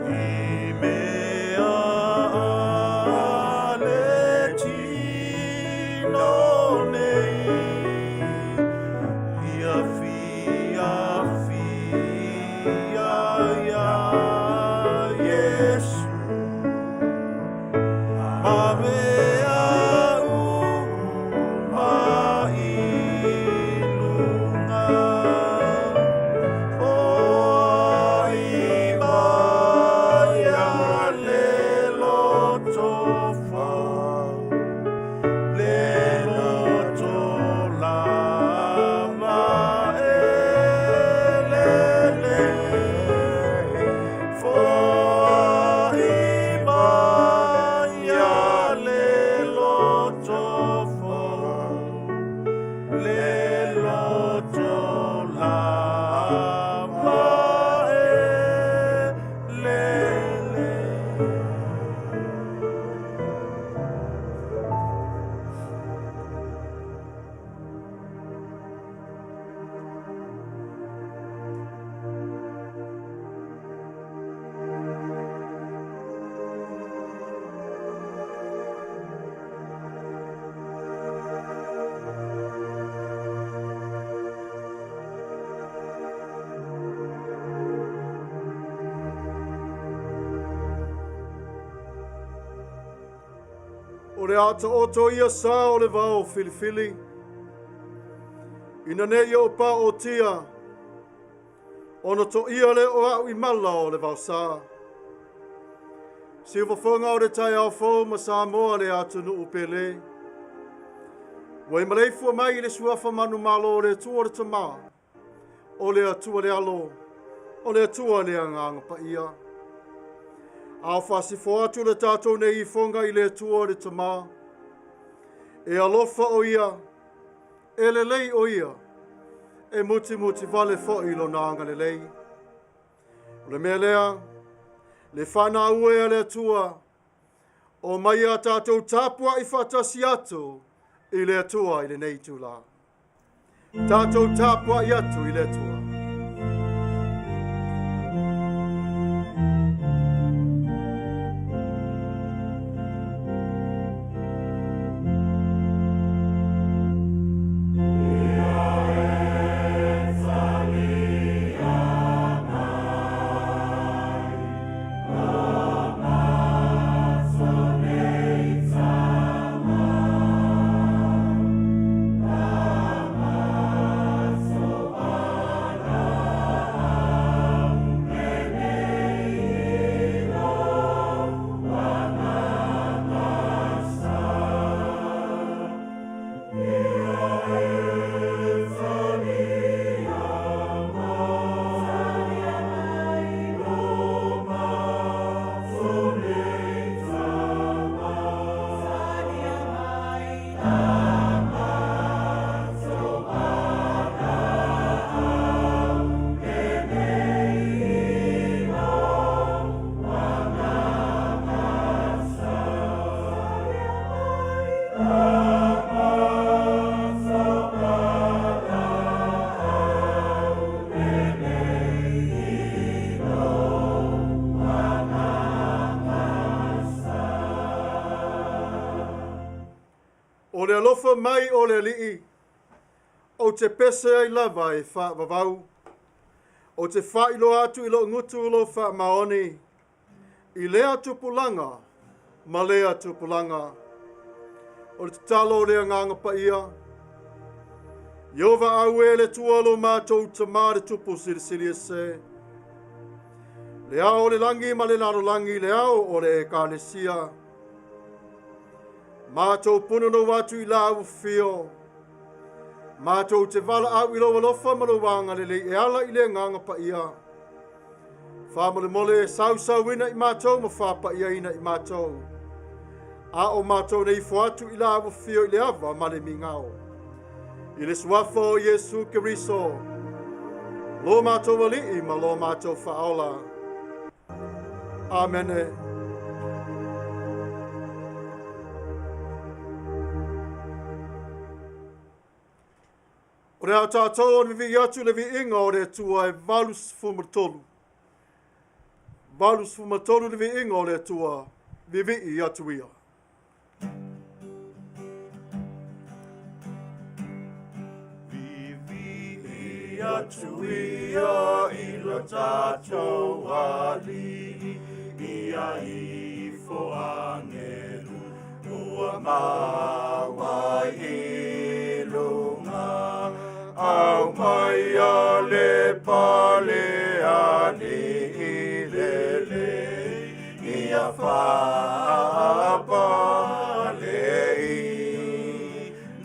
I mea a le tino nei, Ia fiafia iā Iesu. Ma mea uma i lunga, Hoai mai a le loto fou, Le loto lava e lelei. Foai mai a le loto fou, Le loto lava e lelei. O le a taoto ia sa o le vao filifili. Ina ne i ou paotia, ona toia lea o au i mala o le vaosa. Siufofoga o le taeao fou ma Samoa le atunuu pele. Ua e maleifua mai i le suafa manumalo o le Atua le Tama, o le Atua le Alo, o le Atua le Agaga Paia. A o faasifo atu le tatou nei ifoga i le Atua le Tama, e alofa o ia, e lelei o ia, e mutimuti vale foi lona agalelei. O le mea lea, le fanau e a le Atua, o mai a tatou tapuai faatasi atu i le Atua i lenei itula. Tatou tapuai atu i le Atua. O le alofa mai o le Alii, ou te pese ai lava e faavavau. Ou te faailoa atu i lou gutu lou faamaoni, i lea tupulaga ma lea tupulaga. O le tatalo o le Agaga Paia, Ieova au e le Atua lo matou Tama le Tupu Silisili Ese, le ao o le lagi ma le lalolagi, le ao o le Ekalesia. Matou punonou atu i lau afio, matou te valaau i lou alofa ma lou agalelei e ala i le Agaga Paia. Faamolemole sausauina i matou ma faapaiaina i matou. A o matou nei ifo atu i lau afio i le ava ma le migao. I le suafa o Iesu Keriso, lo matou Alii ma lo matou Faaola. Amene. O le a tatou o le vivii atu le viiga o le Atua e 83. 83 le viiga o le Atua, vivii atu ia. Vivii atu ia i lo tatou Alii, ia ifo agelu ua maua i luga. Au mai a le pale alii lelei, ia faapale i,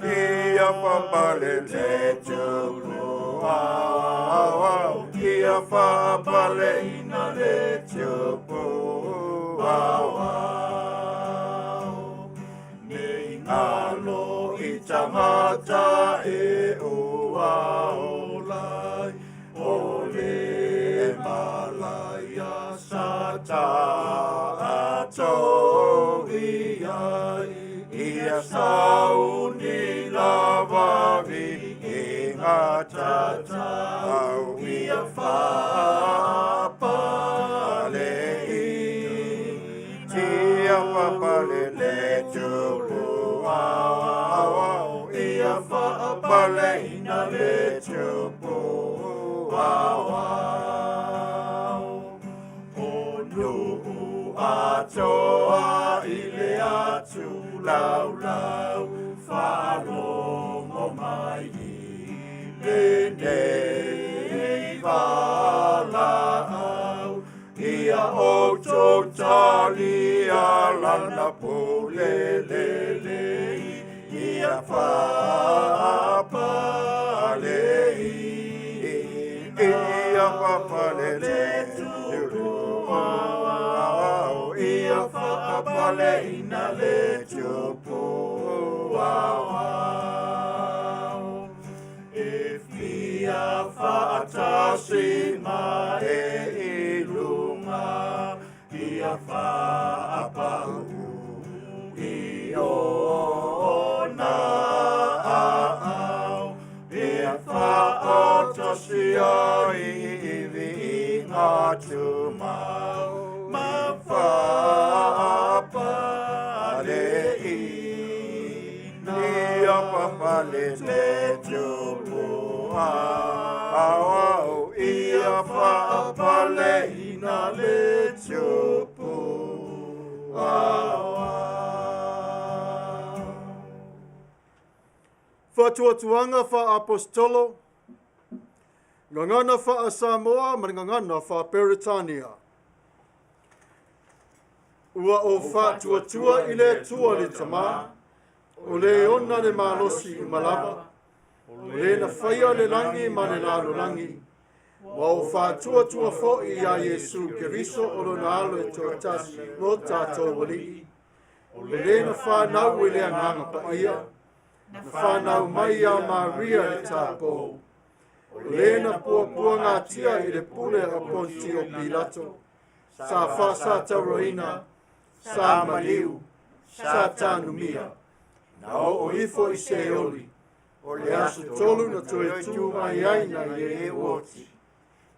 ia faapale le tupu au au, ia faapale ina le tupu au au. Nei ngalo i tangata e ua olai, o le malaia sa tatou i ai, ia sauni lava viiga tatau, ia faapale i, ia faapale le tupu au au, ia faapale ina le tupu au au. O nuu atoa i le atu laulau, faalogo mai i lenei valaau, ia outou talia lana pule lelei, ia faapale i, ia faapale le tupu au au, ia faapale ina le tupu au au. E fia faatasi ma e i luga, ia faapau i ona aao, ia faatasi ai i viiga tumau, ma faapale i, ia faapale le tupu au au, ia faapale ina le tupu au au. Faatuatuaga faaapostolo, gagana faa-Samoa ma le gagana faa-Peretania. Ua ou faatuatua i le Atua le Tamā, o le ona le malosi uma lava, o le na faia le lagi ma le lalolagi, ua ou faatuatua foi iā Iesu Keriso o lona alo e toatasi lo tatou Alii, o le na fanau i le Agaga Paia, na fanau mai iā Maria le Taupou, o le na puapuagatia i le pule a Pontio Pilato, sa faasatauaina, sa maliu, sa tanumia, na oo ifo i Seoli, o le aso tolu na toe tu mai ai nai le e oti,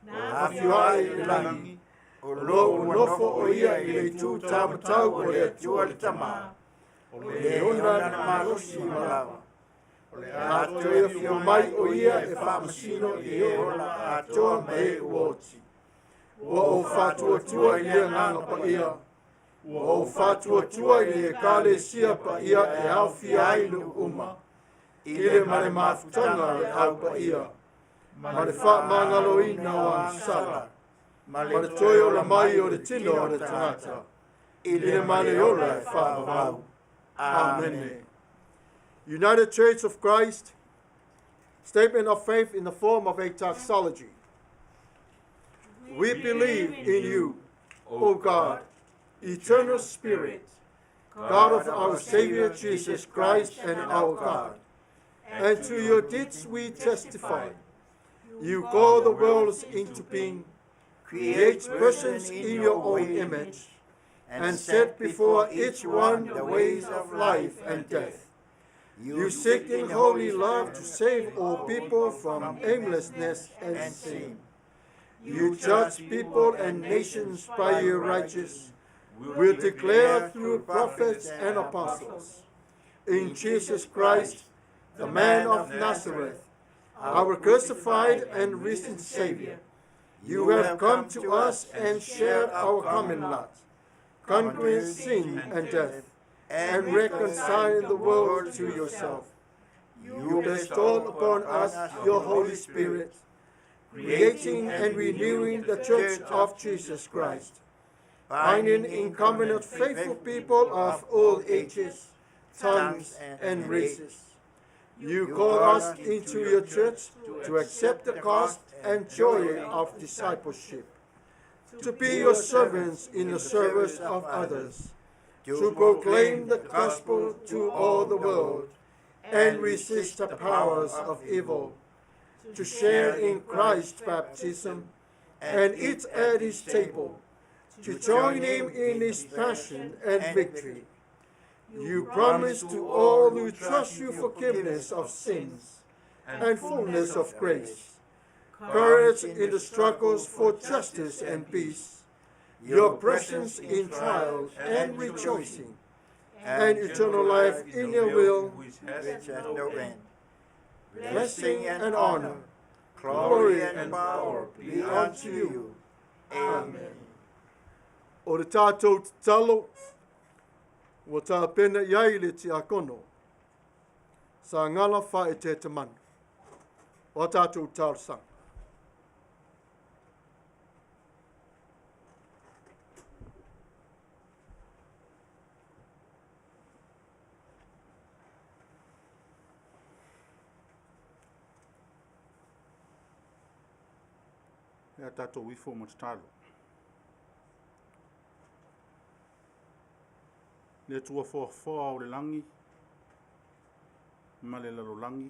na afio ae i le lagi, o lo o nofo o ia i le itu taumatau o le Atua le Tamā, o le ona le malosi uma lava. O le a toe afio mai o ia e faamasino i e ola atoa ma e ua oti. Ua ou faatuatua i le Agaga Paia, ua ou faatuatua i le Ekalesia paia e aofia ai nuu uma, i le ma le mafutaga a le Au Paia, ma le faamagaloina o agasala, ma le toe ola mai o le tino o le tagata, i le ma le ola e faavavau. Amene. United Church of Christ, statement of faith in the form of a doxology. We believe in you, O God, eternal Spirit, God of our Savior Jesus Christ and our God. And to your deeds we testify. You call the worlds into being, create persons in your own image, and set before each one the ways of life and death. You seek in holy love to save all people from aimlessness and sin. You judge people and nations by your righteous will declare through prophets and apostles. In Jesus Christ, the man of Nazareth, our crucified and risen Savior, you have come to us and shared our common lot, conquering sin and death, and reconciling the world to yourself. You bestowed upon us your Holy Spirit, creating and renewing the Church of Jesus Christ, binding in covenant faithful people of all ages, tongues, and races. You call us into your church to accept the cost and joy of discipleship, to be your servants in the service of others, to proclaim the gospel to all the world and resist the powers of evil, to share in Christ's baptism and eat at his table, to join him in his passion and victory. You promise to all who trust you forgiveness of sins and fullness of grace, courage in the struggles for justice and peace, your presence in trials and rejoicing, and eternal life in your will, which has no end. Blessing and honor, glory and power be unto you. Amen. O le tātou tatalo, ua tapena i ai le tiakono, Sagala Faaeteetemanu. O a tātou talosaga. E a tātou ifo mo tatalo. Le Atua foafoa o le lagi ma le lalolagi,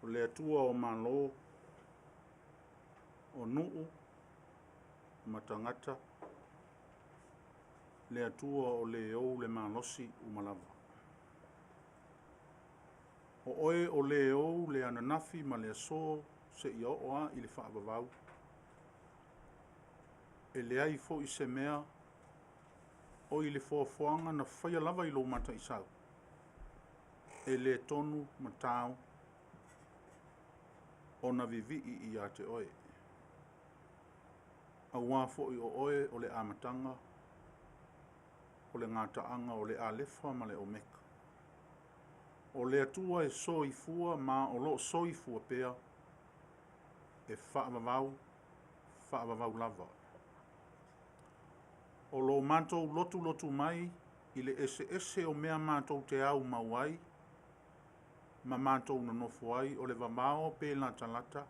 o le Atua o malo, o nuu ma tagata, le Atua o le ou le malosi uma lava. O oe o le ou le ananafi ma le aso seia oo lava i le faavavau. E leai foi se mea o i le foafoaga na faia lava i lou mataisau, e le tonu ma tao ona vivii ia te oe. Auā foi o oe o le amataga, o le gataaga, o le Alefa ma le Omeka. O le Atua e soifua ma o loo soifua pea, e faavavau, faavavau lava. O lo matou lotulotu mai i le eseese o mea matou te aumau ai ma matou nonofo ai o le vavao pe latalata,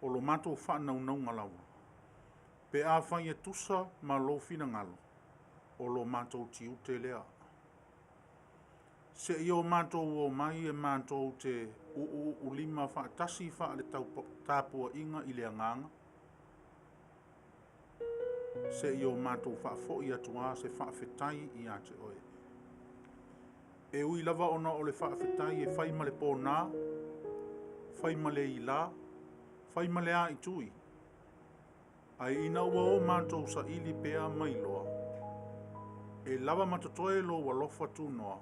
o lo matou faanaunauga lava, pe afai e tusa ma lou finagalo, o lo matou tiute lea. Seia o matou o mai e matou te uuuulima faatasi faale tapuaiga i le agaga, seia o matou faafoi atu lava se faafetai ia te oe. E ui lava ona o le faafetai e fai ma le ponā, fai ma le ilā, fai ma le aaitui, ae ina ua o matou saili pea ma iloa, e lava ma totoe lou alofa tunoa,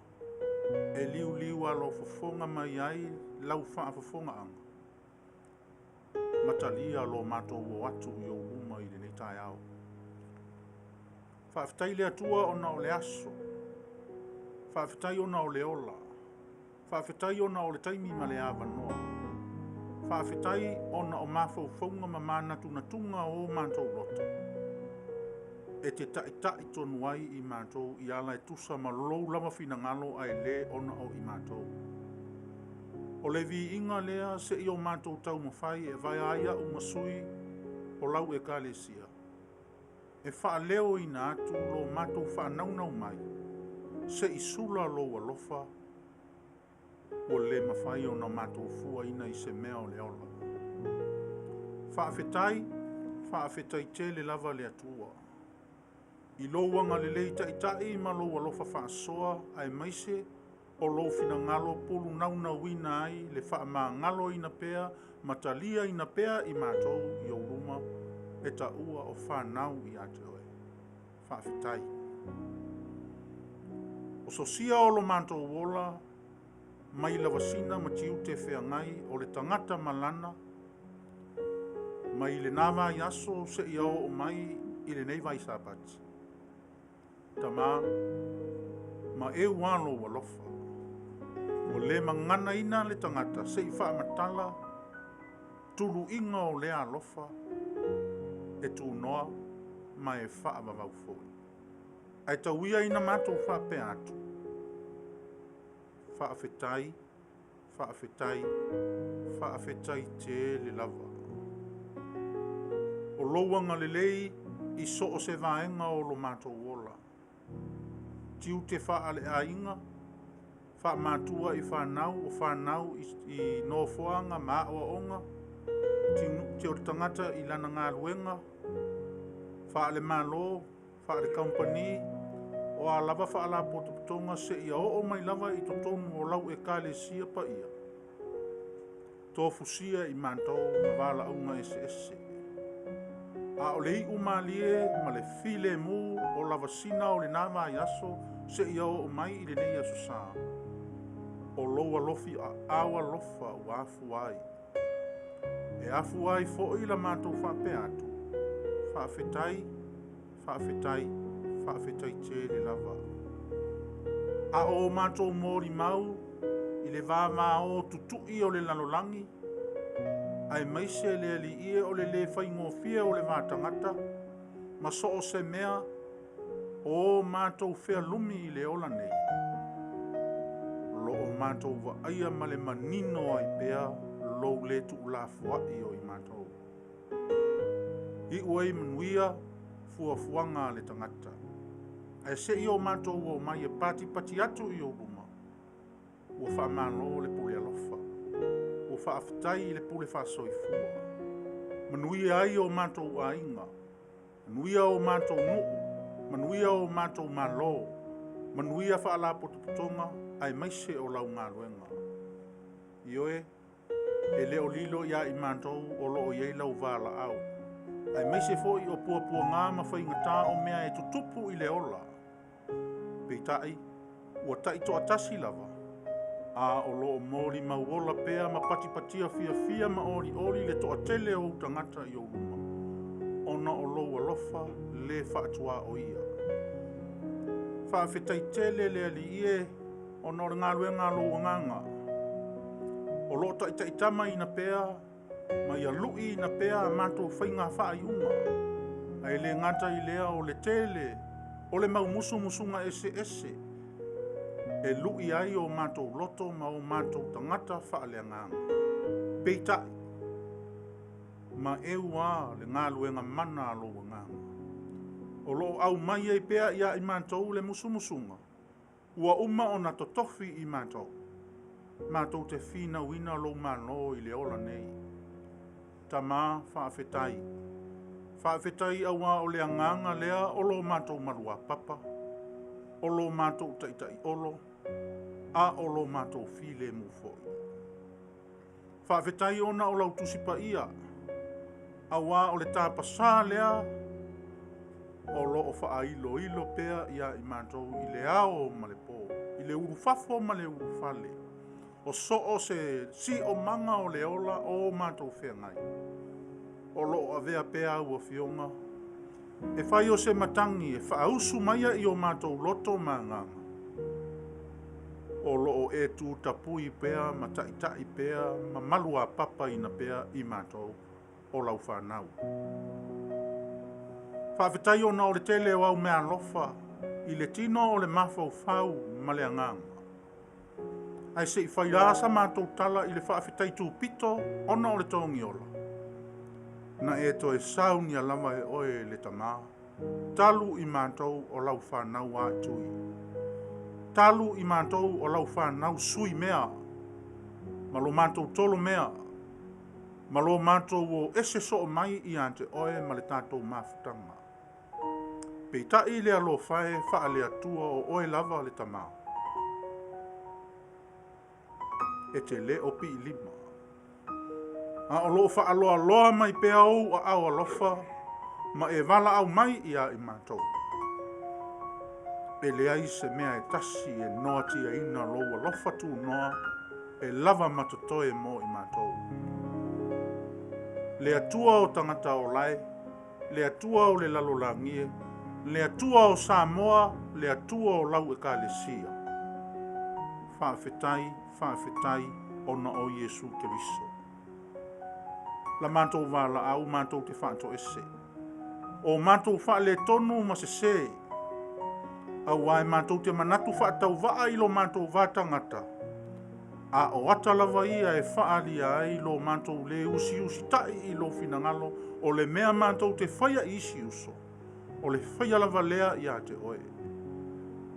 e liuliu alofofoga mai ai lau faafofogaaga, ma talia lo matou o atu i ou luma i lenei taeao. Faafetai le Atua ona o le aso, faafetai ona o le ola, faafetai ona o le taimi ma le avanoa, faafetai ona o mafaufauga ma manatunatuga o matou loto, e te taitai tonu ai i matou i ala e tusa ma lou lava finagalo ae lē ona o i matou. O le viiga lea seia o matou taumafai e avea ai a'u ma sui o lau Ekalesia, e faaleoina atu lo matou faanaunau mai, se i sula lou alofa, ua le mafai ona matou fuaina i se mea o le ola. Faafetai, faafetai tele lava le Atua, i lou agalelei taitai ma lou alofa faasoa aemaise o lou finagalo pulunaunauina ai le faamagaloina pea ma taliaina pea i matou i ou luma e taua o fanau ia te oe. Faafetai. O sosia o lo matou ola mai lavasina ma tiute feagai o le tagata ma lana mai lenā vaiaso seia oo mai i lenei vaisapati. Tamā, ma eu lava lou alofa, ua le maganaina le tagata se i faamatala tuluiga o lea alofa e tunoa ma e faavavau foi. Ae tau ia ina matou faapea atu, faafetai, faafetai, faafetai tele lava. O lou agalelei i so o se vaega o lo matou ola. Tiute faaleaiga, faamatua i fanau, o fanau i nofoaga ma aoaoga, tiute o le tagata i lana galuega, faalemalo, faalekampani, o a lava faalapotopotoga seia oo mai lava i totonu o lau Ekalesia paia, tofusia i matou ma valaauga eseese. A o le iu malie ma le filemu o lavasina o lenā vaiaso seia oo mai i lenei aso sa, o lou alofi aao alofa ua afua ai. E afua ai foi la matou faapea atu, faafetai, Faafetai, faafetai tele lava. A o matou molimau i le vavao tutui o le lalolagi, aemaise le Alii e o le le faigofie o le va tagata, ma so o se mea o matou fealumi i le ola nei, o lo o matou vaaia ma le manino ai pea lou le tuulafoai o i matou. Iu ai manuia fuafuaga a le tagata. Ae se i o matou o mai e patipati atu i ou luma, ua faamalo le pule alofa, ua faafetai i le pule faasoifua. Manuia ai o matou aiga, manuia o matou nuu, manuia o matou malo, manuia faalapotopotoga aemaise o lau galuega. Ioe, E le o lilo iā i matou o lo o i ai lau valaau, aemaise foi o puapuagā ma faigata o mea e tutupu i le ola. Peitai, ua taitoatasi lava, a o lo o molimau ola pea ma patipatia fiafia ma olioli le toatele o ou tagata i ou luma, ona o lou alofa le faatuaoia. Faafetai tele le Alii e, ona o le galuega a lou agaga, o lo o taitaitamaina pea ma ia luiina pea a matou faiga faaiuga, ae le gata i lea o le tele o le mau musumusuga eseese e lui ai o matou loto ma o matou tagata faaleagaga. Peitai, ma eu a le galuega mana a lou agaga, o lo o aumai ai pea iā i matou le musumusuga, Ua uma ona totofi i matou, matou te finauina lou Malo i le ola nei. Tama, faafetai. Faafetai auā o le agaga lea o lo matou maluapapa, o lo matou taitai olo, a o lo matou filemu foi. Faafetai ona o lau Tusi Paia, auā o le tapasā lea o lo o faailoilo pea iā i matou i le ao ma le pō, i le ulufafo ma le ulufale, o so o se siomaga o le ola o matou feagai, o lo o avea pea au afioga e fai o se matagi e faausu maia i o matou loto ma agaga, o lo o e tu tapui pea ma taitai pea ma maluapapaina pea i matou o lau fanau. Faafetai ona o le tele o au meaalofa i le tino o le mafaufau ma le agaga. Ae se i fai lā sa matou tala i le faafetai tupito ona o le togiola. Na e toe saunia lava e oe le Tamā, talu i matou o lau fanau āitui. Talu i matou o lau fanau sui mea, ma lo matou tolo mea, ma lo matou o ese soo mai iā te oe ma le tatou mafutaga. Peitai le alofa e faale-Atua o oe lava le Tamā. E te lē o piilima. A o loo faaloaloa mai pea ou aao alofa ma e valaau mai iā i matou. E leai se mea e tasi e noatiaina lou alofa tunoa e lava ma totoe mo i matou. Le Atua o tagata ola e, le Atua o le lalolagi e, le Atua o Samoa, le Atua o lau Ekalesia. Faafetai, faafetai ona o Iesu Keriso. La matou valaau matou te faatoese. O matou faaletonu ma sesē, auā e matou te manatu faatauvaa i lo matou va tagata, a o ata lava ia e faaalia ai lo matou lē usiusita'i i lou finagalo o le mea matou te faia i isi uso, o le faia lava lea iā te oe.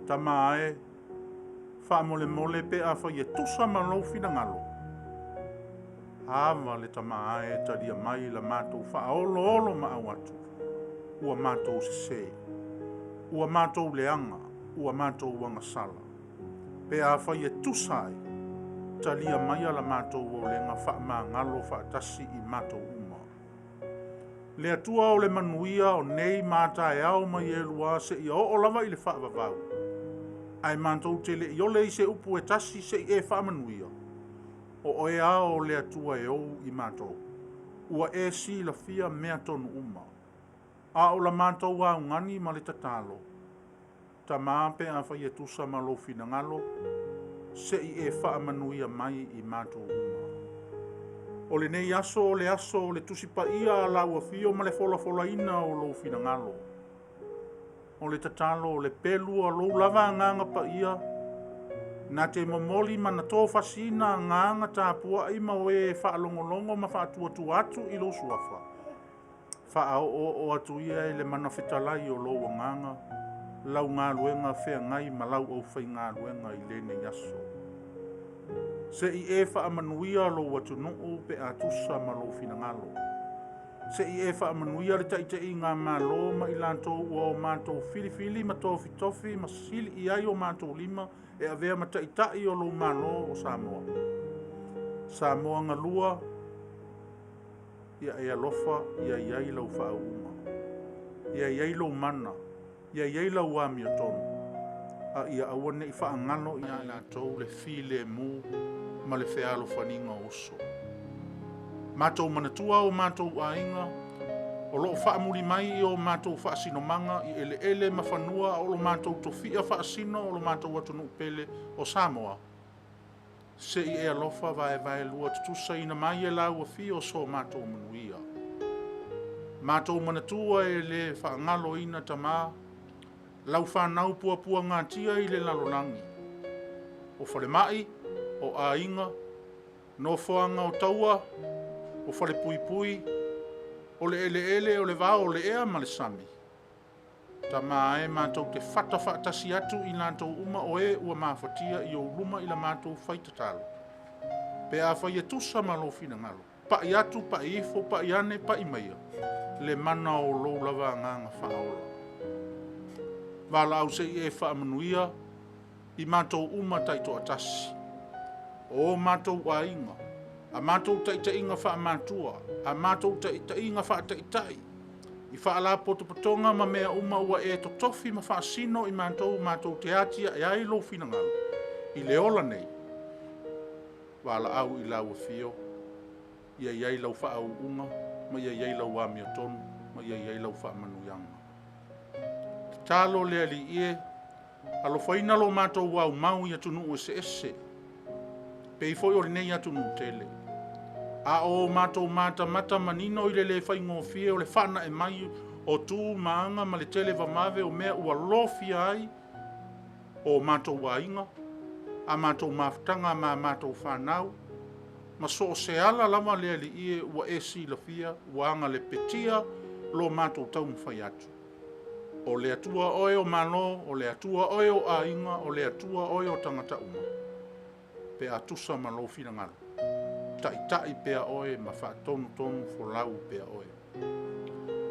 Tama e, faamolemole pe afai e tusa ma lou finagalo, ava le Tama e talia mai la matou faaoloolo maau atu, ua matou sesē, ua matou leaga, ua matou agasala. Pe afai e tusa ai, talia maia la matou olega faamagalo faatasi i matou uma. Le Atua o le manuia o nei ma taeao mai e lua seia oo lava i le faavavau. Ae matou te le i ole i se upu e tasi se'i e faamanuia. O oe lava o le Atua e ou i matou. Ua e silafia mea tonu uma. A o la matou augani ma le tatalo, Tama pe afai e tusa ma lou finagalo, se'i e faamanuia mai i matou uma. O lenei aso o le aso o le Tusi Paia a lau afio ma le folafolaina o lou finagalo. O le tatalo o le pelu a lou lava agaga paia, na te momoli ma na tofasina agaga tapuai ma o e faalogologo ma faatuatua atu i lou suafa. Faaoooo atu ia e le mana fetalai o lou agaga, lau galuega feagai ma lau aufaigaluega i lenei aso. Se'i e faamanuia lou atunuu pe a tusa ma lou finagalo. Se'i e faamanuia le taitaiga a Malo ma i latou ua o matou filifili ma tofitofi ma sili i ai o matou lima e avea ma taitai o lou Malo o Samoa. Samoa galua, ia e alofa, ia i ai lau faauuga. Ia i ai lou mana, ia i ai lau amiotonu, a ia aua ne i faagalo iā i latou le filemu ma le fealofaniga o uso. Matou manatua o matou aiga, o loo faamuli mai i o matou faasinomaga i eleele ma fanua a o lo matou tofia faasino o lo matou atunuu pele o Samoa, se'i e alofa vaevaelua tutusaina mai e lau afio so matou manuia. Matou manatua e lē faagaloina Tamā, lau fanau puapuagatia i le lalolagi, o falema'i, o aiga, nofoaga o taua, o falepuipui, o le eleele, o le vao, o le ea ma le sami. Tamā e, matou te fata faatasi atu i latou uma o e ua mafatia i ou luma i la matou fai tatalo. Pe afai e tusa ma lou finagalo, pa'i atu, pa'i ifo, pa'i ane, pa'i maia, le mana o lou lava agaga faaola. Valaau se'i e faamanuia i matou uma taitoatasi, o matou aiga, a matou taitaiga faamatua, a matou taitaiga faataitai, i faalapotopotoga ma mea uma ua e totofi ma faasino i matou matou te atiae ai lou finagalo i le ola nei. Valaau i lau afio, ia i ai lau faauuga, ma ia i ai lau amiotonu, ma ia i ai lau faamanuiaga. Tatalo le Alii e, alofaina lo matou aumau i atunuu eseese, pei foi o lenei atunuu tele. A o matou matamata manino i le lē faigofie o le faanae mai o tu ma aga ma le tele vavave o mea ua lofia ai o matou aiga, a matou mafutaga ma a matou fanau, ma so o se ala lava le Alii e ua e silafia ua agalepetia lo matou taumafai atu. O le Atua oe o Malo, o le Atua oe o aiga, o le Atua oe o tagata uma. Pe a tusa ma lou finagalo, taitai pea oe ma faatonutonu folau pea oe.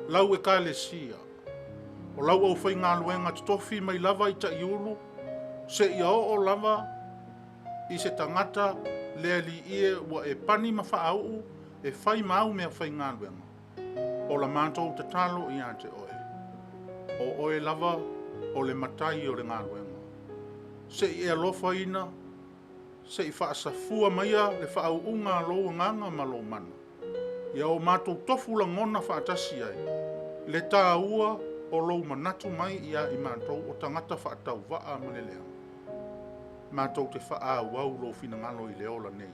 Lau Ekalesia, o lau aufaigaluega totofi mai lava i taiulu, seia oo lava i se tagata Le Alii e ua e pani ma faauu e fai ma au meafaigaluega. O la matou tatalo ia te oe. O oe lava o le matai o le galuega. Se i e alofaina, se i faasafua maia le faauuga a lou agaga ma lou mana. Ia o matou tofu lagona faatasi ai, le tāua o lou manatu mai ia i matou o tagata faatauvaa ma le leaga. Matou te faaauau lou finagalo i le ola nei.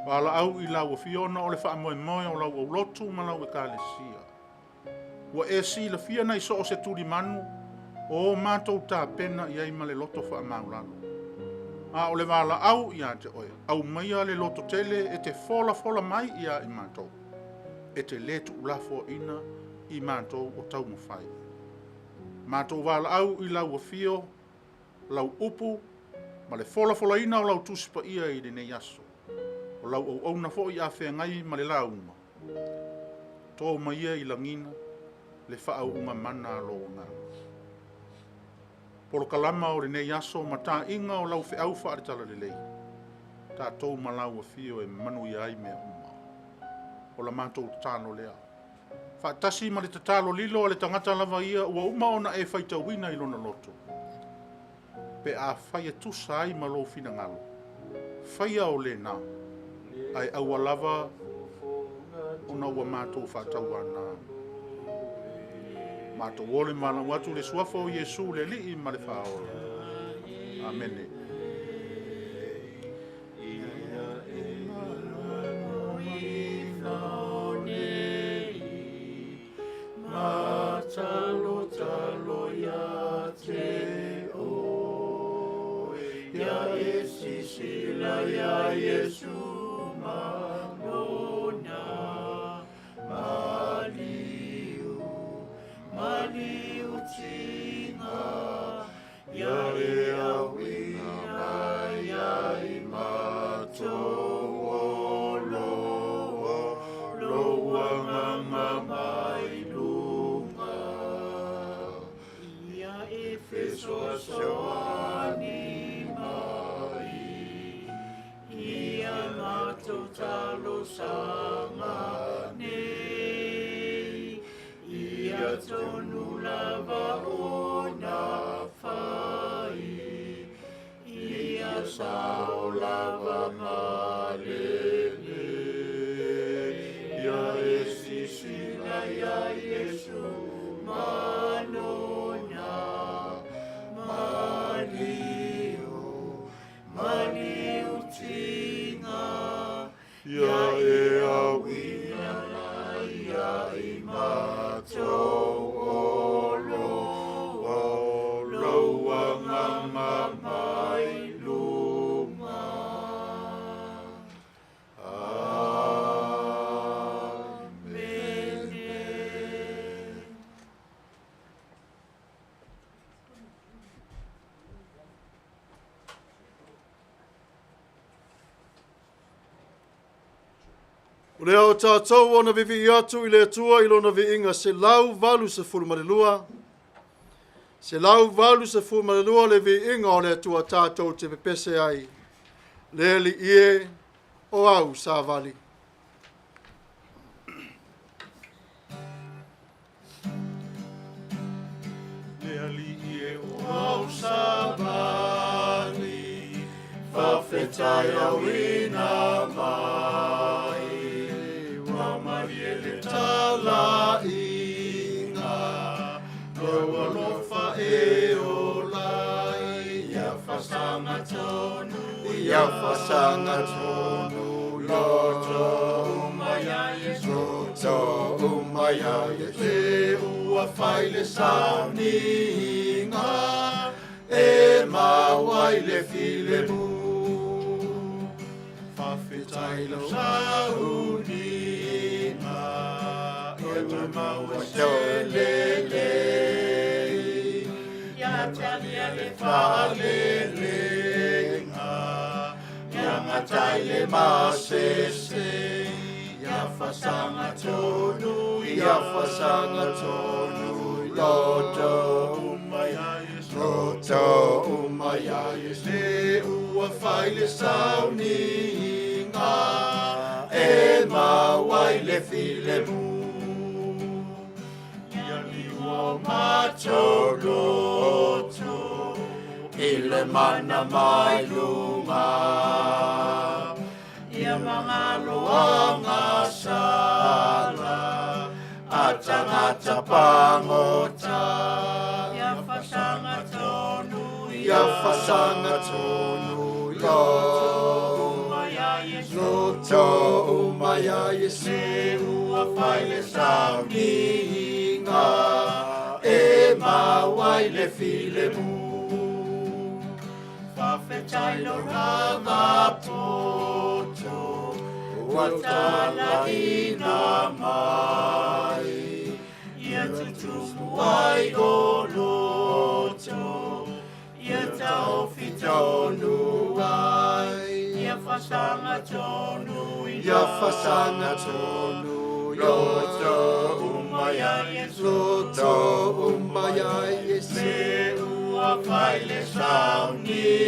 Valaau i lau afio ona o le faamoemoe o lau aulotu ma lau ekalesia. Ua e silafia nai so o se tulimanu o matou tapena i ai ma le loto faamaulalo. A o le valaau ia te oe, aumaia le loto tele e te folafola mai ia i matou. E te le tuulafoaina i matou o taumafai. Matou valaau i lau afio, lau upu, ma le folafolaina o lau tusi paia i lenei aso. O lau auauna foi a feagai ma le lauga. To maia i lagina le faauuga mana a lou agaga. Polokalama o lenei aso ma ta'iga o lau feau faale-talalelei, tatou ma lau afio e manuia ai mea uma. O la matou tatalo lea. Faatasi ma le tatalo lilo a le tagata lava ia ua uma ona e faitauina i lona loto. Pe afai e tusa ai ma lou finagalo, faia o lena, ae aua lava ona ua matou faatauanā. Matou ole ma valaau atu le suafa o Iesu le Alii ma le Faaola. Amene. Matalotalo ia te oe, ia e sisila ia Iesu manona. Maliu, maliu tinga, ia e auina mai ai matou o loa, lou agaga mai luga. Ia e fesoasoani mai, ia matou talosaga nei, ia tonu lava ona fai, ia sao lava ma lelei. Ia e sisila ia Iesu manona, maliu, maliu tinga, ia e auina mai ia i matou o loa, lou agaga mai luga. Amene. O lea o tatou ona viivii atu i le Atua i lona viiga 182. 182 le viiga o le Atua tatou te pepese ai. Le Alii e o au savali. Le Alii e o au savali, Faafetai auina mai, ua malie le talaiga, lou alofa e ola ai, ia fasaga tonu, ia fasaga tonu, loto uma ia Iesu, loto uma ia Iesu, le ua fai le sauniga, e maua ai le filemu. Faafetai lau sauniga, ia te maua se lelei, ia talia le faaleleiga, ia gatai le masese, ia fasaga tonu, ia fasaga tonu, loto uma ia Iesu, loto uma ia Iesu, le ua fai le sauniga e maua ai le filemu. Ia liu o matou loto i le mana mai luga. Ia magalo agasala a tagata pagota. Ia fasaga tonu Ia fasaga tonu ia. Uma ia Iesu. Loto uma ia Iesu ua fai le sauniga e maua ai le filemu. Faafetai lou Lava poto ua talaina mai. Ia tutumu ai o loto Ia taofi tonu ai. Ia fasaga tonu Ia fasaga tonu loto uma ia Iesu. Loto uma ia Iesu. Le ua fai le sauniga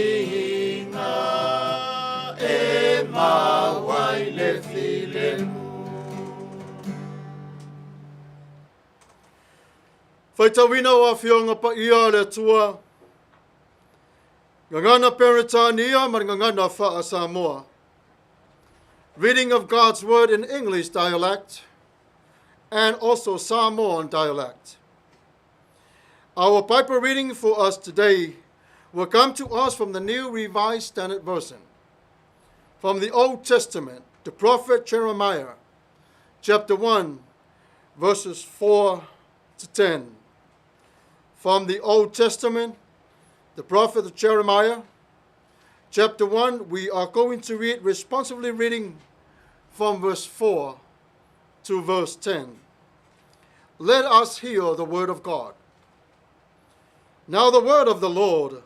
e maua ai le filemu. Faitauina o Afioga Paia a le Atua, Gagana Peretania ma le Gagana Faa-Samoa. Reading of God's Word in English dialect and also Samoan dialect. Our Bible reading for us today will come to us from the New Revised Standard Version. From the Old Testament, the prophet Jeremiah, chapter 1, verses 4 to 10. From the Old Testament, the prophet Jeremiah, chapter 1, we are going to read responsively reading from verse 4 to verse 10. Let us hear the word of God. Now the word of the Lord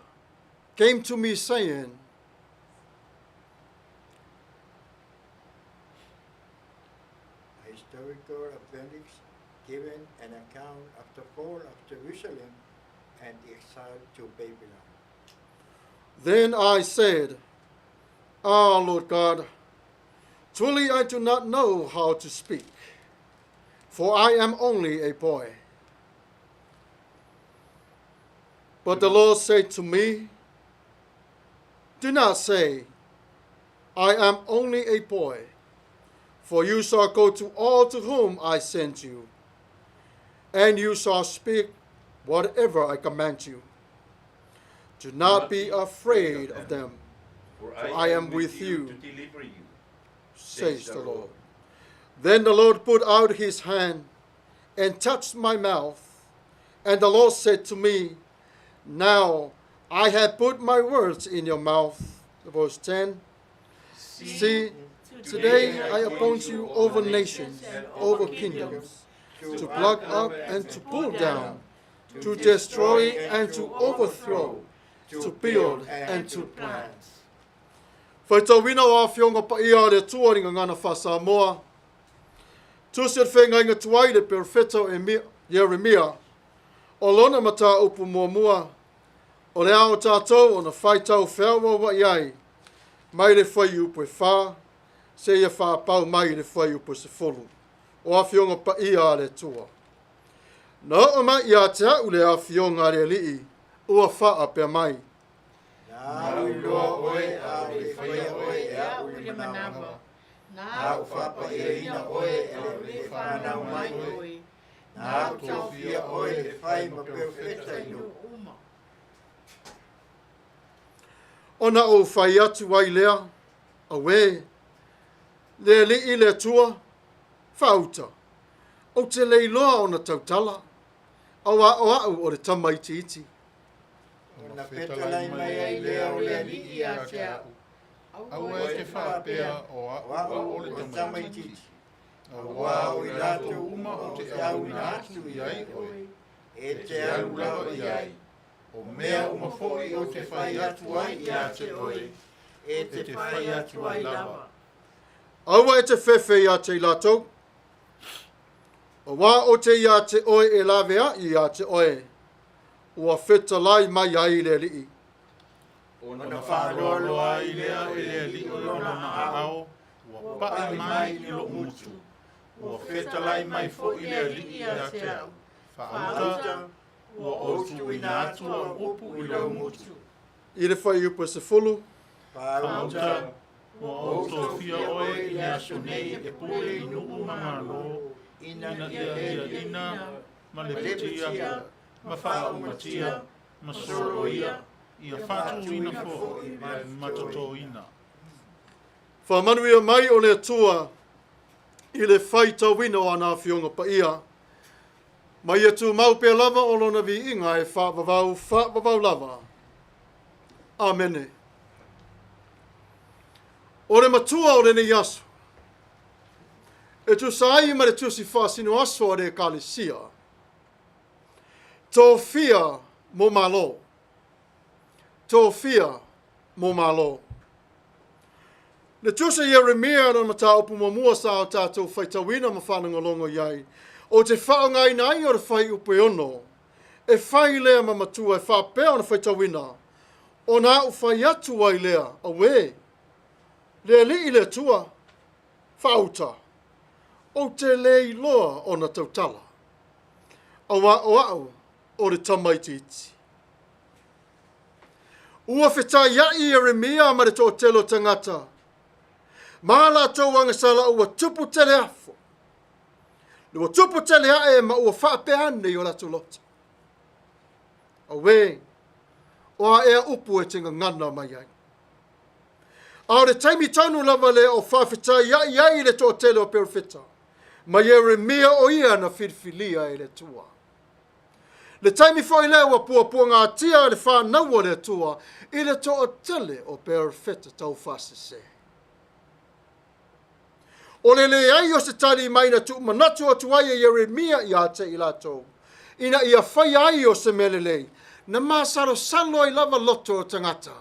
came to me saying, A historical appendix giving an account of the fall of Jerusalem and the exile to Babylon. Then I said, Ah, Lord God, truly I do not know how to speak, for I am only a boy. But the Lord said to me, Do not say, I am only a boy, for you shall go to all to whom I send you, and you shall speak whatever I command you. Do not be afraid of them, For for I am with you, to deliver you, says the Lord. Then the Lord put out his hand and touched my mouth. And the Lord said to me, Now I have put my words in your mouth. Verse 10. See, today I appoint you over nations, over kingdoms, to pluck up and to pull down, to destroy and to overthrow, to build and to plant. Faitauina o Afioga Paia a le Atua i le Gagana Faa-Samoa. Tusi a le Feagaiga Tuai i le Perofeta o Ieremia, o lona mataupu muamua, o le a o tatou ona faitau feauaua'i ai mai le fuaiupu e 4 seia faapau mai i le fuaiupu e 10 o Afioga Paia a le Atua. Na oo mai ia te a'u le Afioga a le Alii ua faapea mai. Na ou iloa oe a o le i faia oe e a'u i i le le manava. Manava. Na Na ou ou faapaiaina faapaiaina oe oe e a le o i le fanau fanau mai mai oe. oe. Na Na ou ou tofia tofia oe oe e e fai fai ma ma perofeta perofeta i i nuu. nuu uma. Ona ou fai atu ai lea, Auē, le Alii le Atua, faauta, ou te le iloa ona tautala, auā o a'u o le tama itiiti. Ona fetalai mai ai lea o le Alii ia te a'u. Aua e te faapea o O a'u a'u o le o le tamaitiiti. tamaitiiti. Auā Auā o o i i latou latou uma uma ou ou te te auina auina atu atu i ai oe, e e te te alu alu lava lava i i ai. ai. O mea uma foi ou te fai atu ai ia te oe, E e te te fai fai atu atu ai ai lava. lava. Aua e te fefe ia te i latou, auā ou te ia te oe e lavea'i ia te oe, ua fetalai mai ai le Alii. Ona faaloaloa ai lea e le Alii lona aao, ua pa'i mai i lo'u gutu, ua fetalai mai foi le Alii ia te a'u, Faauta, ua ou tuuina atu a'u upu i lou gutu. I le fuaiupu e 10. Faauta, ua ou tofia oe i le aso nei e pule i nuu ma malo, ina ia tiaina ma lepetia ma faaumatia ma soloia, ia faatuina foi ma totoina. Faamanuia mai o le Atua i le faitauina o ana afioga paia, ma ia tumau pea lava o lona viiga e faavavau faavavau lava. Amene. O le matua o lenei aso, e tusa ai ma le tusi faasino aso a le Ekalesia, tofia mo Malo. Tofia mo Malo. Le tusi a Ieremia lona mataupu muamua sa o tatou faitauina ma faalogologo i ai, o te faaaogaina ai o le fuaiupu e 6, e fai lea ma matua e faapea ona faitauina, ona a'u fai atu ai lea, auē, le Alii le Atua, faauta, ou te lē iloa ona tautala, auā o a'u o le tamaitiiti. Ua fetaia'i Ieremia ma le toatele o tagata, ma a latou agasala ua tupu tele afo, le ua tupu tele a'e ma ua faapea ane i o latou loto, Auē, o a ea upu e te gagana mai ai? A o le taimi tonu lava lea o faafetaia'i ai le toatele o perofeta ma Ieremia o ia na filifilia e le Atua. Le taimi foi lea ua puapuagatia le fanau a le Atua i le toatele o perofeta taufaasese. O le leai o se tali mai na tuumanatu atu ai e Ieremia ia te i latou, ina ia faia ai o se mea lelei, na masalosalo ai lava loto o tagata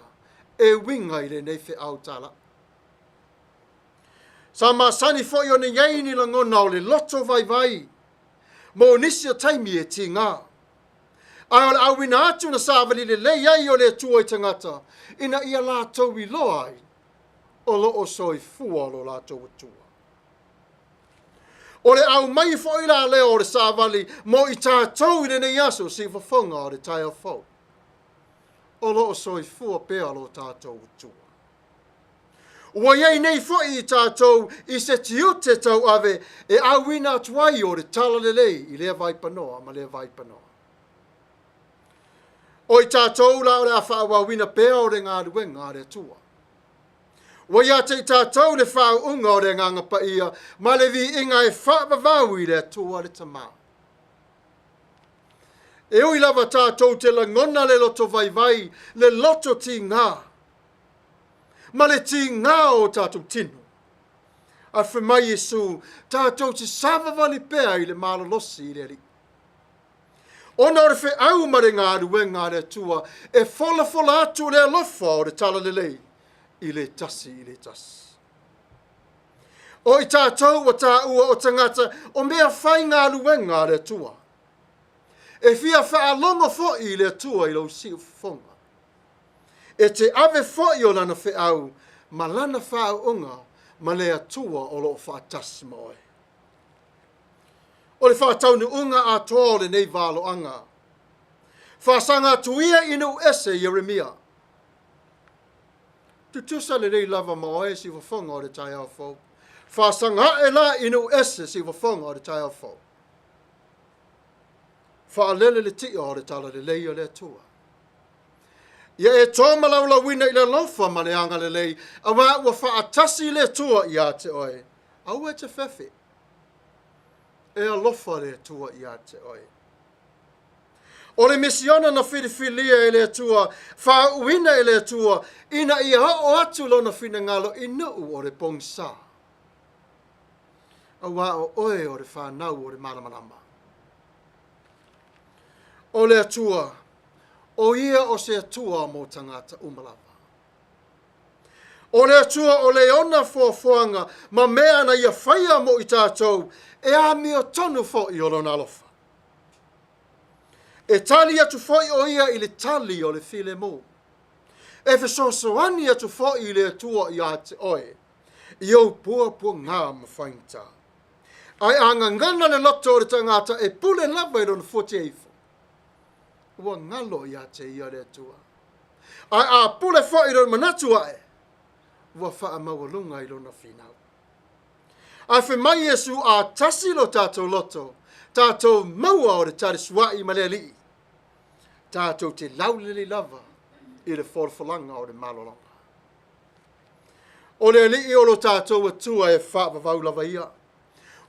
e uiga i lenei feau tala'i. Sa masani foi ona i ai ni lagona o le loto vaivai mo nisi o taimi e tigā. Ae o le auina atu na savali lelei ai o le Atua i tagata ina ia latou iloa ai o lo o soifua lo latou Atua. O le aumai foi la lea o le savali mo i tatou i lenei aso siufofoga o le taeao fou, o lo o soifua pea lo tatou Atua. Ua i ai nei foi i tatou i se tiute tauave e auina atu ai o le talalelei i lea vaipanoa ma lea vaipanoa. O i tatou la o le a faaauauina pea o le galuega a le Atua. Ua ia te i tatou le faauuga o le Agaga Paia ma le viiga e faavavau i le Atua le Tama. E ui lava tatou te lagona le loto vaivai, le loto tigā, ma le tigā o tatou tino, ae fai mai Iesu, tatou te savavali pea i le malolosi i le Alii. Ona o le feau ma le galuega a le Atua e folafola atu le alofa o le talalelei i le tasi i le tasi. O i tatou ua taua o tagata o mea faigaluega a le Atua. E fia faalogo foi i le Atua i lou siufofoga. E te ave foi o lana feau ma lana faauuga ma le Atua o lo o faatasi ma oe. O le faataunuuga atoa o lenei valoaga. Faasaga atu ia i nuu ese Ieremia. Tutusa lelei lava ma oe siufofoga o le taeao fou. Faasaga ae la i nuu ese siufofoga o le taeao fou. Faalele le tia o le talalelei o le Atua. Ia e tō malaulauina i le alofa ma le agalelei, auā ua faatasi le Atua ia te oe. Aua e te fefe. E alofa le Atua ia te oe. O le misiona na filifilia e le Atua, faauuina e le Atua, ina ia oo atu lona finagalo i nuu o le pogisa. Auā o oe o le fanau o le malamalama. O le Atua, o ia o se Atua mo tagata uma lava. O le Atua o le ona foafoaga ma mea na ia faia mo i tatou, e amiotonu foi o lona alofa. E tali atu foi o ia i le tali o le filemu. E fesoasoani atu foi le Atua iā te oe i ou puapuagā ma faigata. Ae a gagana le loto o le tagata e pule lava i lona fuatia ifo, ua galo iā te ia le Atua. Ae a pule foi i lona manatu ae, ua faamaualuga i lona finau. Ae fai mai Iesu, A tasi lo tatou loto, tatou maua o le talesuaʻi ma le Alii, tatou te laulelei lava i le folafolaga o le malologa. O le Alii o lo tatou Atua e faavavau lava ia.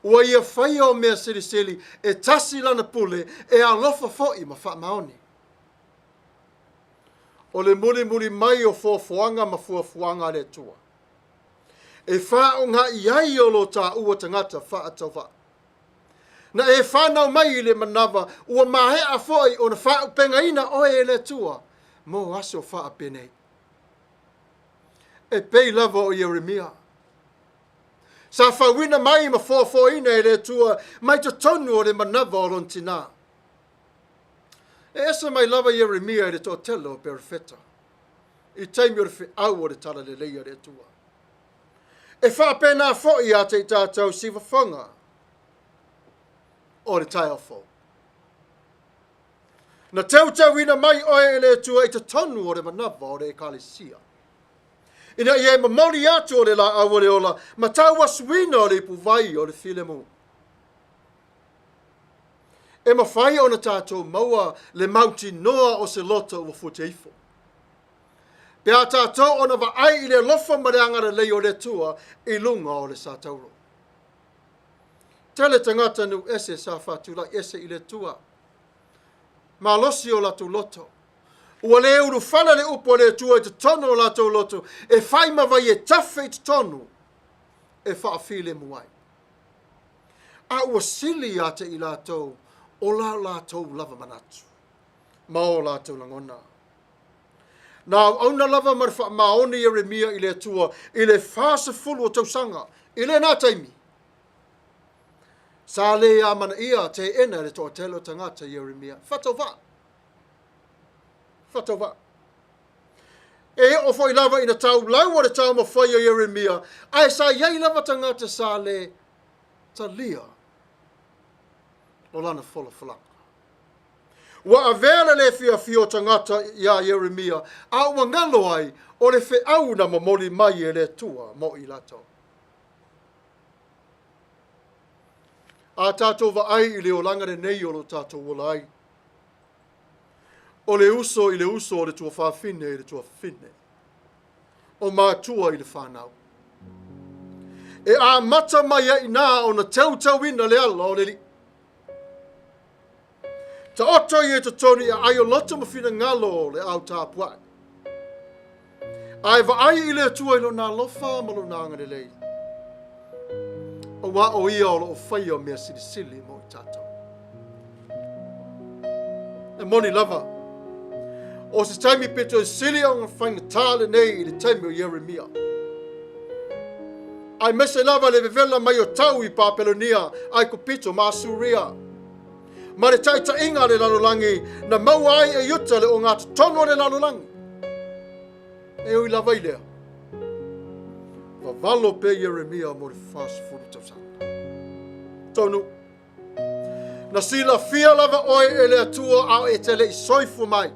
Ua ia faia o mea silisili, e tasi lana pule, e alofa foi ma faamaoni. O le mulimuli mai o foafoaga ma fuafuaga a le Atua, e faaaoga i ai o lo taua tagata faatauvaa. Na e fanau mai i le manava ua maea foi ona faaupegaina oe e le Atua mo aso faapenei. E pei lava o Ieremia, sa fauina mai ma foafoaina e le Atua mai totonu o le manava o lona tinā. E ese mai lava Ieremia i le toatele o perofeta i taimi o le feau o le talalelei a le Atua. E faapena foi ia te i tatou sivafoga o le taeao fou. Na teuteuina mai oe e le Atua i totonu o le manava o le Ekalesia, ina ia e momoli atu o le laau o le ola ma tauasuina o le ipuvai o le filemu. E mafai ona tatou maua le mautinoa o se loto ua fuatia ifo. Pe a tatou ona vaai i le alofa ma le agalelei o le Atua i luga o le satauro. Tele tagata nuu ese sa faatulai ese i le Atua. Malosi o latou loto. Ua le ulufale le upu a le Atua i totonu o latou loto e fai ma vai e tafe i totonu e faafilemu ai. A ua sili ia te i latou o la latou lava manatu ma o latou lagona. Na auauna lava ma le faamaoni Ieremia i le Atua i le 40 o tausaga i lena taimi. Sa le amanaia teena e le toatele o tagata Ieremia. Faatauvaa. Faatauvaa. E oo foi lava ina taulau o le taumafai o Ieremia, ae sa i ai lava tagata sa le talia o lana folafolaga. Ua avea le lē fiafia o tagata iā Ieremia, a ua galo ai o le feau na momoli mai e le Atua mo i latou. A tatou vaai i le olaga lenei o lo tatou ola ai, o le uso i le uso, o le tuafafine i le tuafafine, o matua i le fanau. E amata mai ai inā ona teuteuina le ala o le Alii. Taoto ia i totonu i aai o loto ma finagalo o le ao tapuai. Ae vaai i le Atua i lona alofa ma lona agalelei. Auā o ia o lo o faia mea silisili mo i tatou. E moni lava, o se taimi pito sili ona faigata lenei i le taimi o Ieremia. Aemaise lava le vevela mai o tau i Papelonia, Aikupito ma Asuria. Ma le taitaiga a le lalolagi na maua ai e Iuta le ogatotonu o le lalolagi. E ui lava i lea, vavalo pea Ieremia mo le 40 tausaga. Taunuu. Na silafia lava oe e le Atua a o e te le i soifua mai.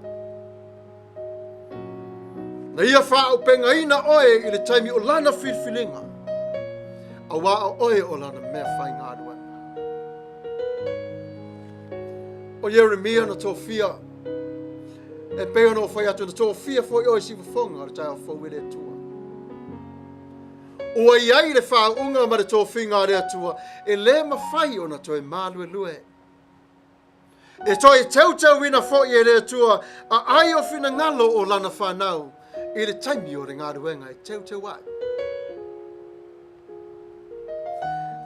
Na ia faaaupegaina oe i le taimi o lana filifiliga, auā o oe o lana mea faigaluega. O Ieremia na tofia, e pei ona ou fai atu, na tofia foi oe i siufofoga o le taeao fou e le Atua. Ua i ai le faauuga ma le tofiga a le Atua e le mafai ona toe maluelue. E toe teuteuina foi e le Atua aai o finagalo o lana fanau i le taimi o le galuega e teuteu ai.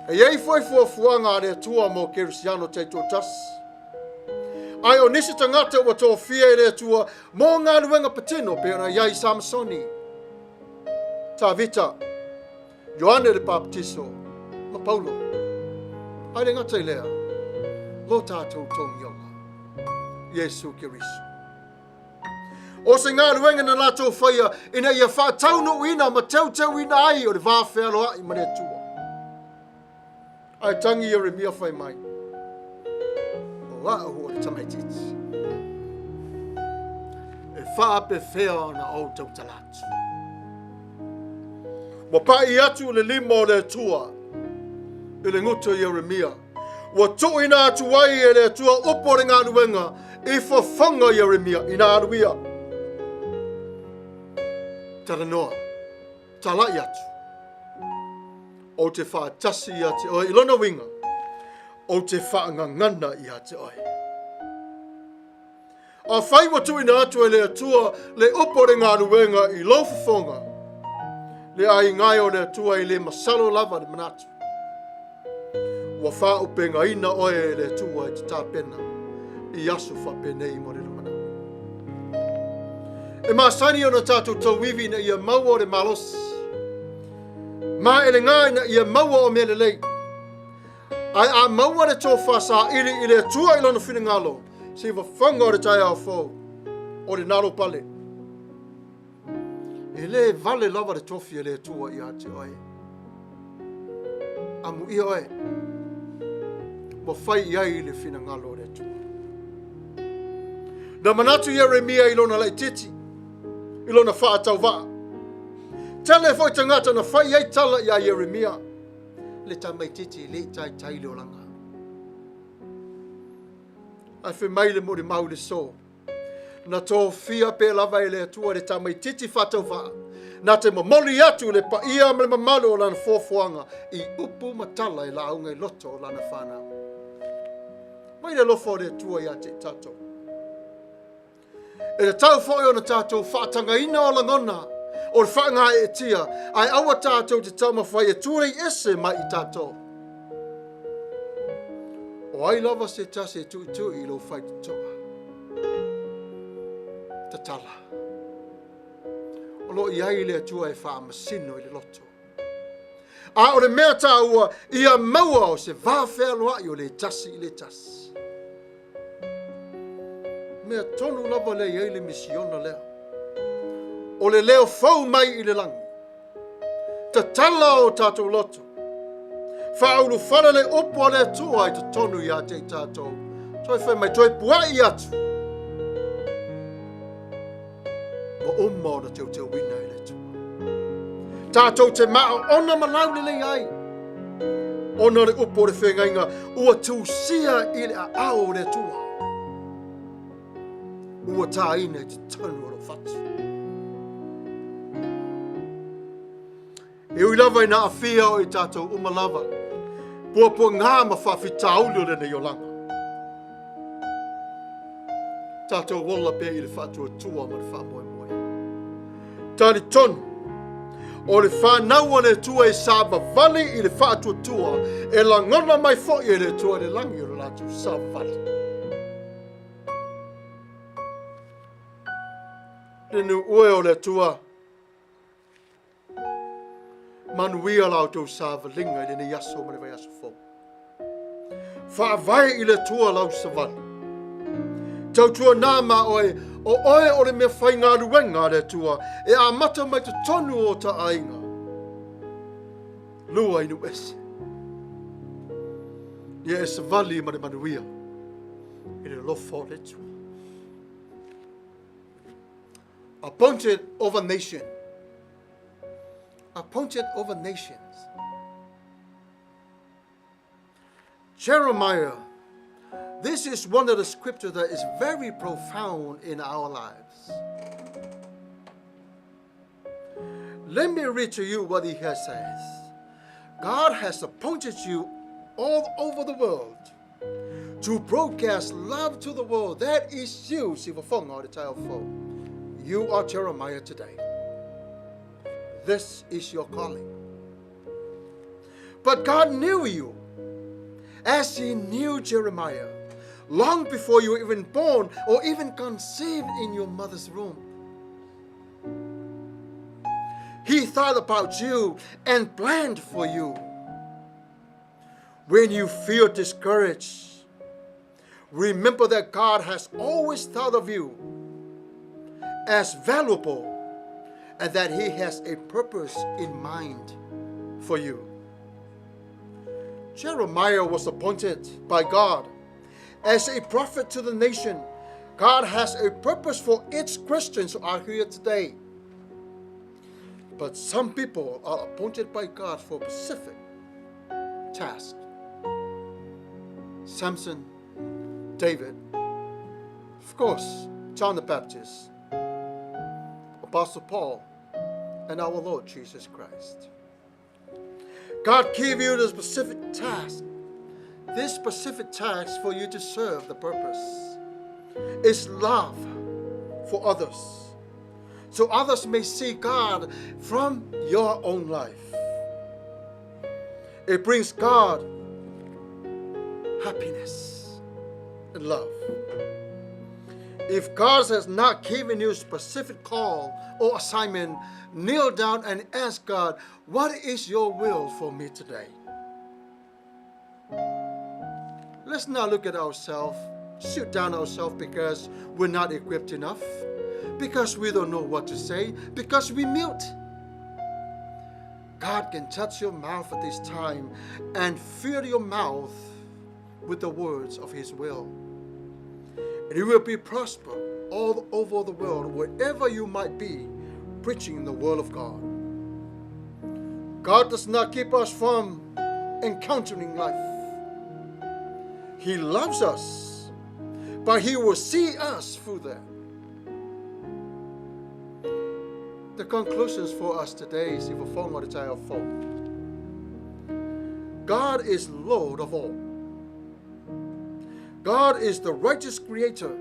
E i ai foi fuafuaga a le Atua mo Kerisiano taitoatasi. Ae o nisi tagata ua tofia e le Atua mo galuega patino pei ona i ai Samasoni, Tavita, Ioane le Papatiso ma Paulo. Ae le gata i lea, lo tatou Togiola, Iesu Keriso. O se galuega na latou faia ina ia faataunuuina ma teuteuina ai o le va fealoai ma le Atua. Ae tagi Ieremia fai mai, O a'u o le tamaitiiti, e faapefea ona ou tautala atu? Ua pa'i atu le lima o le Atua i le gutu o Ieremia. Ua tuuina atu ai e le Atua upu o le galuega i fofoga o Ieremia ina alu ia. Talanoa, tala'i atu. Ou te faatasi ia te oe i lona uiga, ou te faagagana ia te oe. Afai ua tuuina atu e le Atua le upu o le galuega i lou fofoga, le aiga e o le Atua e le masalo lava le manatu. Ua faaʻupegaina oe e le Atua e te tapena i aso faapenei mo le lumanai. E masani ona tatou tauivi ina ia maua o le malosi, ma e le ina ia maua o mea lelei. Ae a maua le tofa saili i le Atua i lona finagalo, se fofoga o le taeao fou, o le nalo pale. E le vale lava le tofi a le Atua ia te oe. Amuia oe, ua fai i ai le finagalo o le Atua. Na manatu Ieremia i lona laitiiti, i lona faatauvaa. Tele foi tagata na fai ai tala iā Ieremia, le tamaitiiti e le i taitai le olaga. Ae fai mai le molimau i le so, na tofia pea lava e le Atua le tamaitiiti faatauvaa, na te momoli atu le paia ma le mamalu o lana foafoaga i upu ma tala e lauga i loto o lana fanau. Mai le alofa o le Atua ia te i tatou. E tatau foi ona tatou faatagaina o lagona o le faagaeetia, ae aua tatou te taumafai e tulei ese mai i tatou. O ai lava se tasi e tuitui i lou faitotoa? Tatala. O lo o i ai le Atua e faamasino i le loto. A o le mea taua, ia maua o se va fealoai o le tasi i le tasi. Mea tonu lava lea i ai le misiona lea. O le leo fou mai i le lagi. Tatala o tatou loto. Faaulufale le upu a le Atua i totonu ia te i tatou. Toe fai mai, toe pua'i atu. Ua uma ona teuteuina e le Atua. Tatou te maaona ma laulelei ai, ona o le upu o le feagaiga ua tusia i le aao o le Atua. Ua tāina i totonu o lou fatu. E ui lava ina aafia o i tatou uma lava, puapuagā ma faafitauli o lenei olaga. Tatou ola pea i le faatuatua ma le faamoemoe. Talitonu, o le fanau a le Atua e savavali i le faatuatua, e lagona mai foi e le Atua i le lagi o le latou savavali. Le nuu e o le Atua, Manuia la outou savaliga i lenei aso ma le vaiaso fou. Faavae i le Atua lau savali. Tautuanā ma oe, o oe o le mea faigaluega a le Atua e amata mai totonu o ta aiga. Lua i nuu ese. Ia e savali ma le manuia i le alofa o le Atua. Appointed over nation. Appointed over nations. Jeremiah, this is one of the scriptures that is very profound in our lives. Let me read to you what he has says. God has appointed you all over the world to broadcast love to the world. That is you, Sivafonga, the child foe. You are Jeremiah today. This is your calling. But God knew you as he knew Jeremiah long before you were even born or even conceived in your mother's womb. He thought about you and planned for you. When you feel discouraged, remember that God has always thought of you as valuable and that He has a purpose in mind for you. Jeremiah was appointed by God as a prophet to the nation. God has a purpose for its Christians who are here today. But some people are appointed by God for specific tasks. Samson, David, of course, John the Baptist, Apostle Paul, and our Lord Jesus Christ. God gave you the specific task, this specific task for you to serve the purpose is love for others, so others may see God from your own life. It brings God happiness and love. If God has not given you a specific call or assignment, kneel down and ask God, what is your will for me today? Let's not look at ourselves, shoot down ourselves because we're not equipped enough, because we don't know what to say, because we mute. God can touch your mouth at this time and fill your mouth with the words of His will. And you will be prosper all over the world, wherever you might be, preaching the word of God. God does not keep us from encountering life. He loves us, but He will see us through that. The conclusions for us today is if God is Lord of all. God is the righteous creator.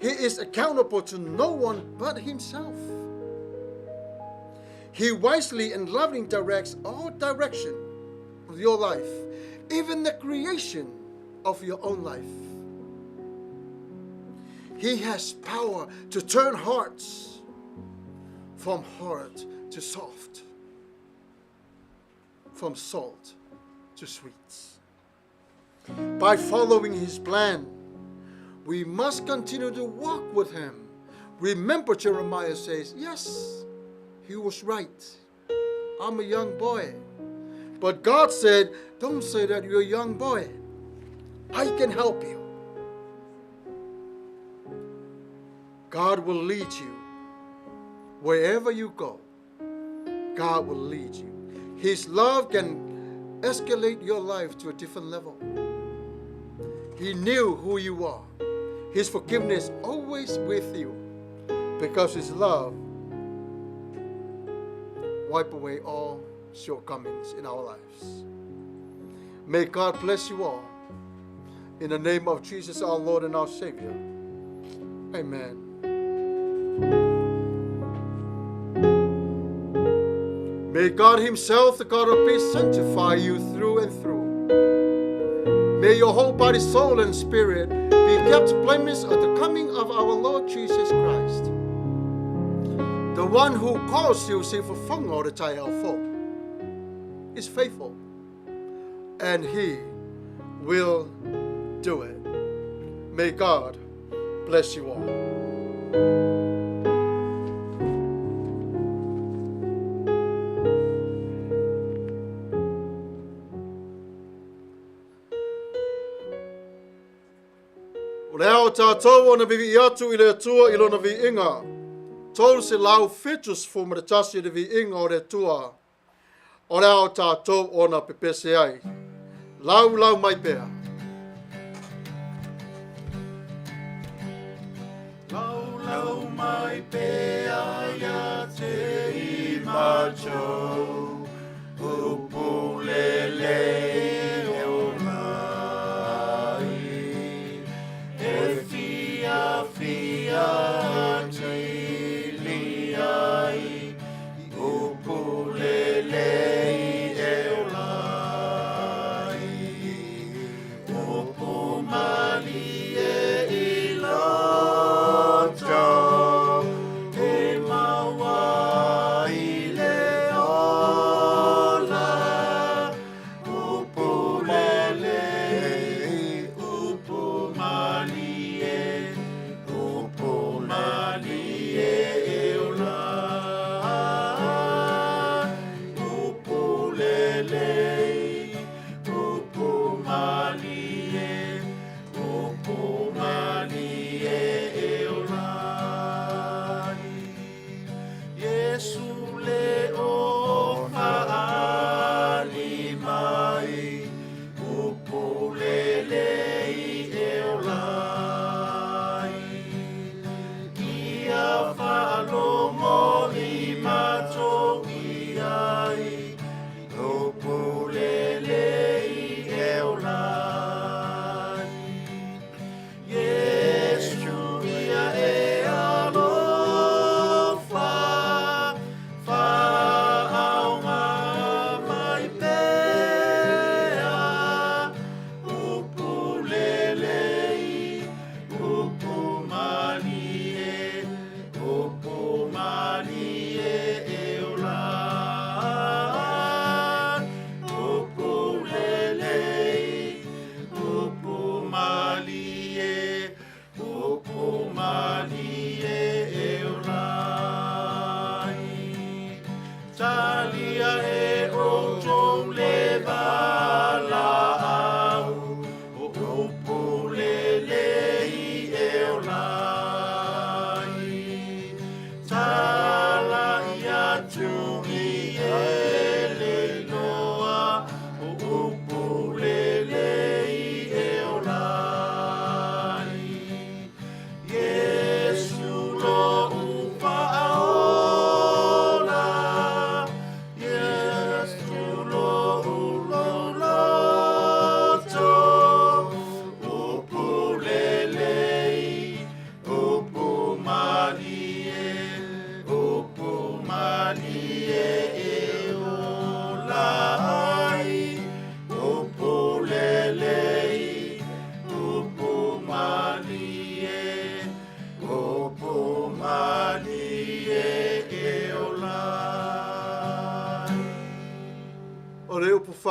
He is accountable to no one but himself. He wisely and lovingly directs all direction of your life, even the creation of your own life. He has power to turn hearts from hard to soft, from salt to sweet. By following his plan, we must continue to walk with him. Remember, Jeremiah says, yes, he was right. I'm a young boy. But God said, don't say that you're a young boy. I can help you. God will lead you. Wherever you go, God will lead you. His love can escalate your life to a different level. He knew who you are. His forgiveness always with you, because His love wipe away all shortcomings in our lives. May God bless you all. In the name of Jesus, our Lord and our Savior. Amen. May God Himself, the God of peace, sanctify you through and through. May your whole body, soul, and spirit be kept blameless at the coming of our Lord Jesus Christ. The one who calls you, is faithful, and He will do it. May God bless you all. O le ao tātou o na vivi atu i le Atua i lona viiga. 371 le viiga o le Atua. O le ao tātou o na pepese ai. Lau lau mai pea. Lau lau mai pea ia te i matou, upulele o lai. E fia fia tili ai, upulele e o lai. Upu mali e i loto, e maua i le ola.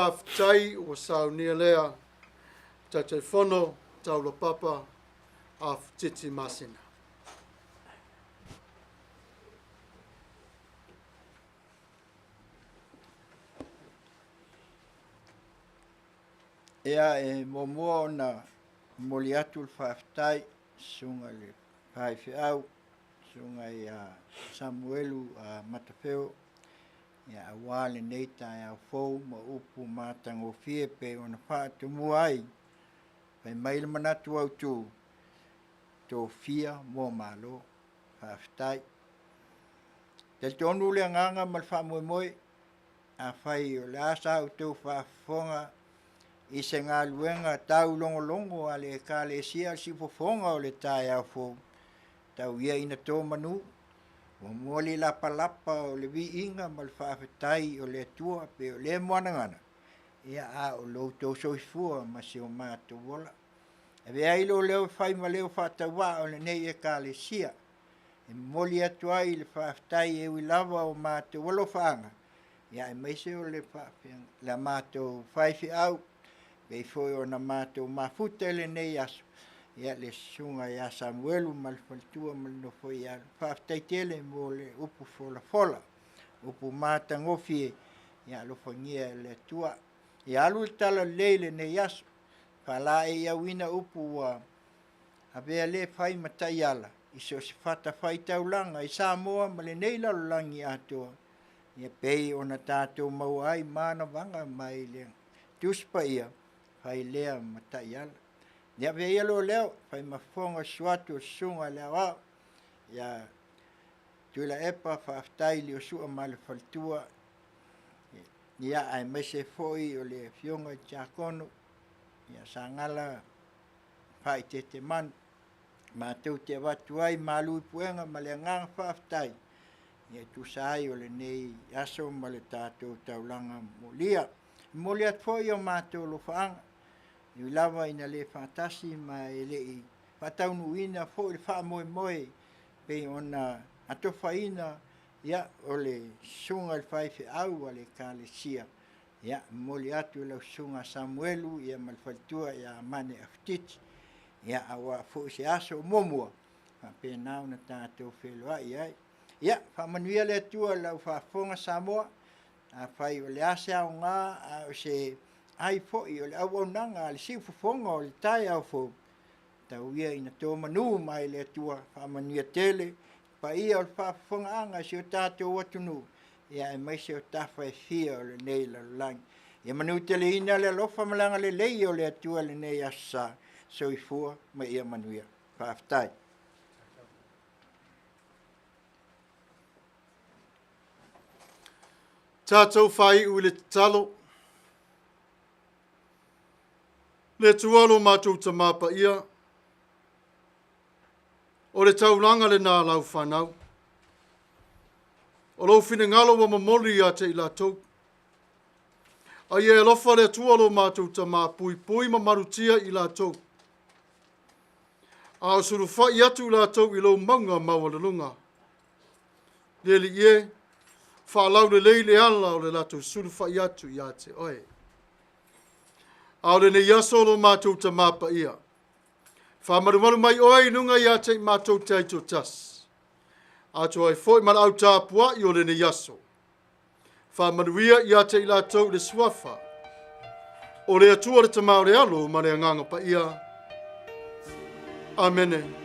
Faafetai ua saunia lea Taitaifono Taulapapa Afutiti Masina. Ia, e muamua ona momoli atu le faafetai i susuga i le faifeau, susuga ia Samuelu Matafeo, ia aua lenei taeao fou ma upu matagofie pei ona faatomua ai. Fai mai le manatu autu, tofia mo Malo. Faafetai. Talitonu le agaga ma le faamoemoe, afai o le a sa outou faafofoga i se galuega taulogologo a le Ekalesia a le Siufofoga o le taeao fou, tau ia ina to manu, ua momoli lapalapa o le viiga ma le faafetai o le Atua pei o le muanagana, ia a o lo outou soifua ma si o matou ola. E avea ai lou leo e fai ma leo faatauvaa o lenei Ekalesia e momoli atu ai le faafetai e ui lava o matou alofaaga, ia aemaise o le la matou faifeau pei foi ona matou mafuta i lenei aso, ia le susuga ia Samuelu ma le faletua ma le nofo a alo. Faafetai tele mo le upu folafola, upu matagofie, ia alofagia e le Atua. Ia alu le talalelei i lenei aso, faalaeiauina upu ua avea le fai ma taiala i so o se fatafaitaulaga i Samoa ma lenei lalolagi atoa, ia pei ona tatou maua ai manavaga mai le Tusi Paia, fai lea ma taiala. Ia avea ia lou leo, fai ma fofoga susu atu o le Susuga i le Aoao ia Tuilaepa, faafetai i le Iosua ma le faletua, ia aemaise foi o le Afioga i le Tiakono ia Sagala Faaeteete Manu. Matou te avatu ai malu i puega ma le agaga faafetai e tusa ai o lenei aso ma le tatou taulaga molia. E momoli atu foi o matou alofaaga, e ui lava ina le faatasi ma e le i faataunuuina foi le faamoemoe pei ona atofaina ia, o le susuga i le faifeau a le Ekalesia. Ia, e momoli atu i lau susuga Samuelu ia ma le faletua ia Mane Afutiti, ia aua foi se aso o muamua faapena ona tatou feiloai ai. Ia, faamanuia le Atua i lau faafofoga Samoa, afai o le a se aoga a o se ai foi o le auaunaga a le siufofoga o le taeao fou, tau ia ina to manu mai le Atua, faamanuia tele paia o le faafofogaaga a si o tatou atunuu, ia aemaise o tafa e fia o lenei lalolagi. Ia manuteleina le alofa ma le agalelei o le Atua i lenei aso Sa. Soifua ma ia manuia. Faafetai. Tatou faaiu i le tatalo. Le Atua lo matou Tamā Paia, o le taulaga lena a lau fanau. O lou finagalo ua momoli ia te i latou. A ia e alofa le Atua lo matou Tamā, puipui ma malutia i latou. A o sulufai atu i latou i lou mauga maualuluga. Le Alii e, faalaulelei le ala o le latou sulufai atu ia te oe. A o lenei aso lo matou Tamā Paia, faamalumalu mai oe i luga ia te i matou te aitotasi. Atoa ai foi ma le au tapuai o lenei aso. Faamanuia ia te i latou i le suafa o le Atua le Tama o le Alo ma le Agaga Paia. Amene.